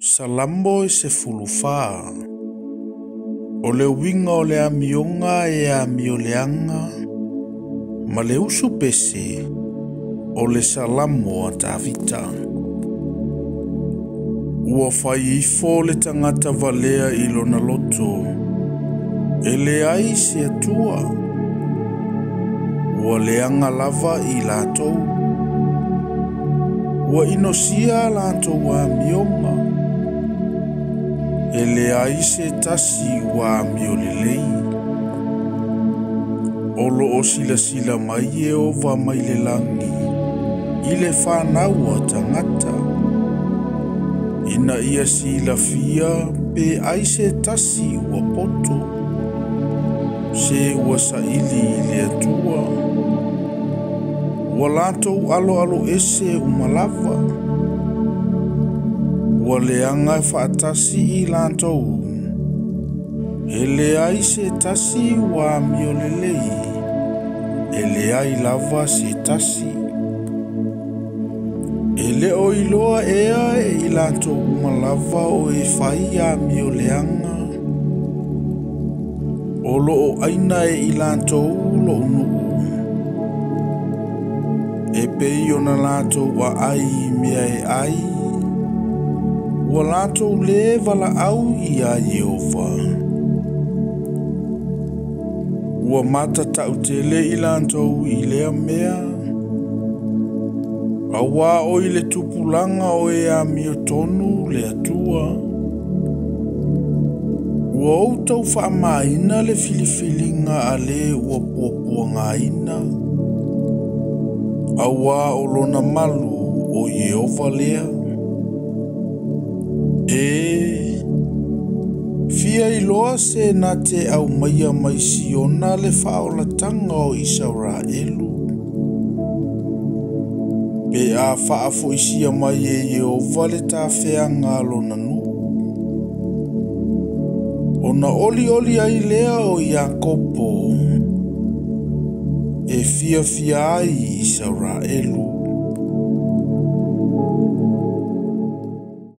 Salamo e 14. O le uiga o le amioga e amioleaga ma le usu pese o le Salamo a Tavita. Ua fai ifo le tagata valea i lona loto, e leai se Atua. Ua leaga lava i latou. Ua inosia latou amioga. E leai se tasi ua amio lelei. O loo silasila mai Ieova mai le lagi i le fanau a tagata, ina ia silafia pe ai se tasi ua poto, se ua saili i le Atua. Ua latou aloalo ese uma lava. Ua leaga faatasi i latou. E leai se tasi ua amio lelei, e leai lava se tasi. E le o iloa ea e i latou uma lava o e fai amio leaga. O loo aina e i latou lou nuu. E pei ona latou aai i mea e ai. Ua latou le valaau ia Ieova. Ua matatautele i latou i lea mea. Auā o i le tupulaga o e amio tonu le Atua. Ua ou tau faamaina le filifiliga a le ua puapuagaina. Auā o lona malu o Ieova lea. E fia iloa se na te aumaia mai Siona le faaolataga o Isaraelu. Pe a faafoisia mai e Ieova le tafeaga a lona nuu. Ona olioli ai lea o Iakopo e fiafia ai Isaraelu.